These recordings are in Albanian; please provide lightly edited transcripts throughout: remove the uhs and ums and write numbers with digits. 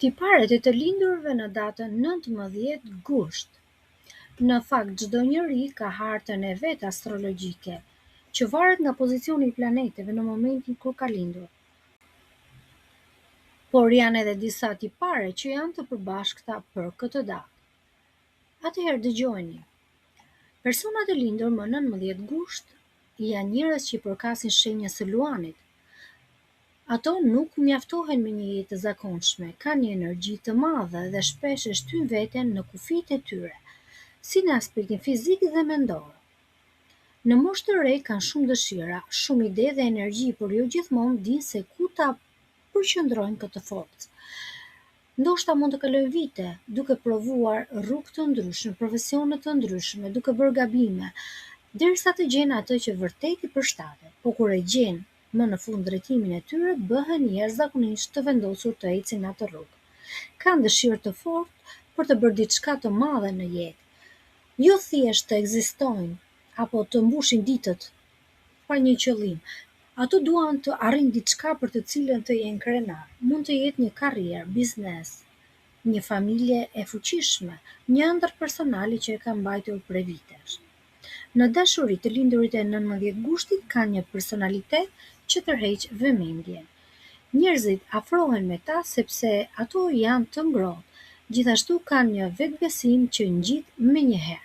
Tiparet e të lindurve në datën 19 gusht. Në fakt, çdo njeri ka hartën e vet astrologjike, që varet nga pozicioni i planeteve në momentin kur ka lindur. Por janë edhe disa tipare që janë të përbashkëta për këtë datë. Atëherë dëgjojeni. Personat e lindur më 19 gusht janë njerëz që i përkasin shenjës së Luanit. Ato nuk mjaftohen me një jetë të zakonshme, kanë një energji të madhe dhe shpesh e shtyjnë veten në kufijtë e tyre, si në aspektin fizik dhe mendor. Në moshë të re kanë shumë dëshira, shumë ide dhe energji, por jo gjithmonë dinë se ku ta përqendrojnë këtë forcë. Ndoshta mund të kalojnë vite duke provuar rrugë të ndryshme, profesione të ndryshme, duke bërë gabime, derisa të gjejnë atë që vërtet i përshtatet. Po kur e gjejnë më në fund drejtimin e tyre, bëhen jashtëzakonisht të vendosur të ecin në atë rrugë. Kanë dëshirë të fortë për të bërë diçka të madhe në jetë. Jo thjesht të ekzistojnë apo të mbushin ditët pa një qëllim. Ato duan të arrijnë diçka për të cilën të jenë krenar. Mund të jetë një karrierë, biznes, një familje e fuqishme, një ëndërr personale që e kanë mbajtur prej vitesh. Në dashuri, të lindurit e 19 gushtit kanë një personalitet që tërheq vëmendjen. Njerëzit afrohen me ta sepse ato janë të ngrohtë, gjithashtu kanë një vetëbesim që ngjit menjëherë.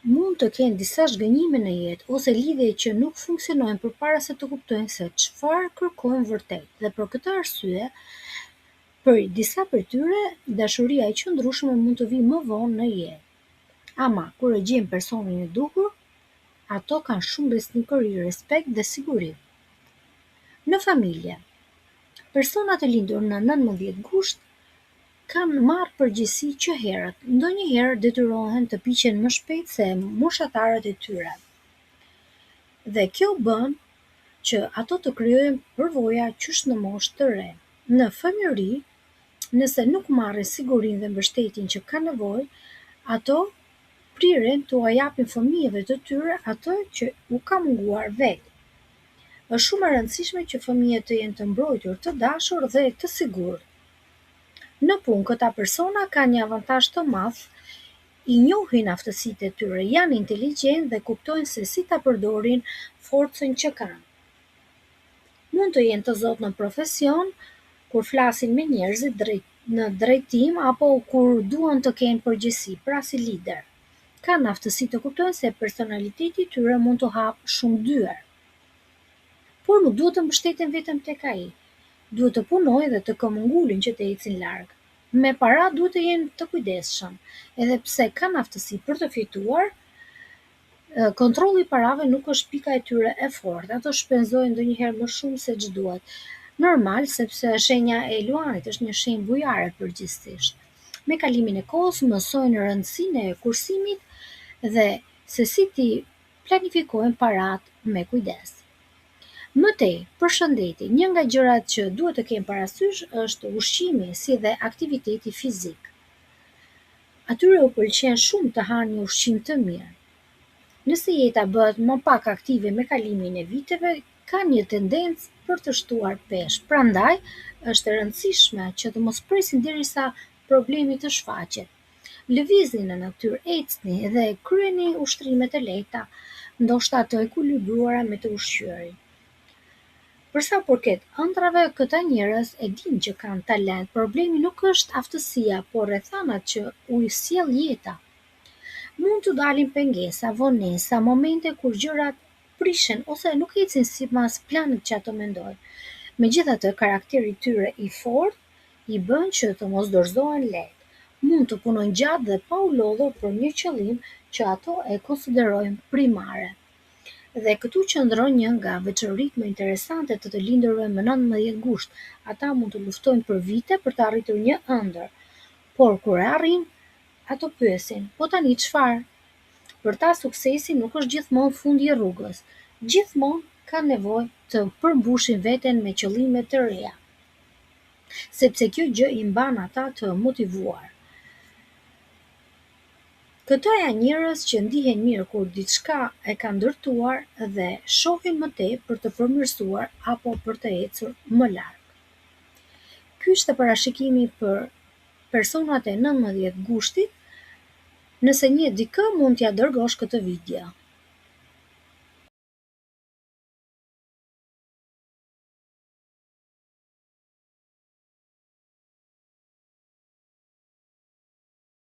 Mund të kenë disa zhgënjime në jetë ose lidhje që nuk funksionojnë përpara se të kuptojnë se çfarë kërkojnë vërtet dhe për këtë arsye, për disa prej tyre, dashuria e qëndrueshme mund të vijë më vonë në jetë. Ama, kur e gjejnë personin e duhur, ato kanë shumë besnikëri, respekt dhe siguri. Në familje, personat e lindur në 19 gusht kanë marrë përgjegjësi që herët, ndonjëherë detyrohen të piqen më shpejt se moshatarët e tyre. Dhe kjo bën që ato të krijojnë përvoja qysh në moshë të re. Në fëmijëri, nëse nuk marrin sigurinë dhe mbështetjen që kanë nevojë, ato priren t'ua japin fëmijëve të tyre atë që u ka munguar vetë. Është shumë e rëndësishme që fëmijët të jenë të mbrojtur, të dashur dhe të sigurt. Në punë këta persona kanë një avantazh të madh, i njohin aftësitë e tyre, janë inteligjentë dhe kuptojnë se si ta përdorin forcën që kanë. Mund të jenë të zotë në profesion, kur flasin me njerëzit drejt, në drejtim apo kur duan të kenë përgjegjësi, pra si lider. Kanë aftësi të kuptojnë se personaliteti i tyre mund të hapë shumë dyer. Por nuk duhet të mbështeten vetëm tek ai. Duhet të punojnë dhe të këmbëngulin që të ecin larg. Me para duhet të jenë të kujdesshëm, edhe pse kanë aftësi për të fituar, kontrolli i parave nuk është pika e tyre e fortë. Ato shpenzojnë ndonjëherë më shumë se ç'duhet. Normal, sepse shenja e Luanit është një shenjë bujare përgjithsisht. Me kalimin e kohës mësojnë rëndësinë e kursimit dhe se si t'i planifikojnë paratë me kujdes. Më tej, për shëndetin, një nga gjërat që duhet të kenë parasysh është ushqimi si dhe aktiviteti fizik. Atyre u pëlqen shumë të hanë një ushqim të mirë. Nëse jeta bëhet më pak aktive me kalimin e viteve, kanë një tendencë për të shtuar peshë. Prandaj, është e rëndësishme që të mos presin derisa problemi të shfaqet. Lëvizni në natyrë, ecni dhe kryeni ushtrime të lehta, ndoshta të ekuilibruara me të ushqyerin. Për sa u përket ëndrrave, këta njerëz e dinë që kanë talent. Problemi nuk është aftësia, por rrethanat që u sjell jeta. Mund t'u dalin pengesa, vonesa, momente kur gjërat prishen ose nuk ecin sipas planit që ato mendojnë. Megjithatë, karakteri i tyre i fortë i bën që të mos dorëzohen lehtë. Mund të punojnë gjatë dhe pa u lodhur për një qëllim që ato e konsiderojnë primare. Dhe këtu qëndron një nga veçoritë më interesante të të lindurve më 19 gusht. Ata mund të luftojnë për vite për të arritur një ëndërr, por kur e arrijnë, ato pyesin, po tani çfarë? Për ta suksesi nuk është gjithmonë fundi i rrugës. Gjithmonë kanë nevojë të përmbushin veten me qëllime të reja, sepse kjo gjë i mban ata të motivuar. Këta janë njerëz që ndihen mirë kur diçka e kanë ndërtuar dhe shohin më tej për të përmirësuar apo për të ecur më larg. Ky ishte parashikimi për personat e 19 gushtit. Nëse njeh dikë, mund t'ja dërgosh këtë video.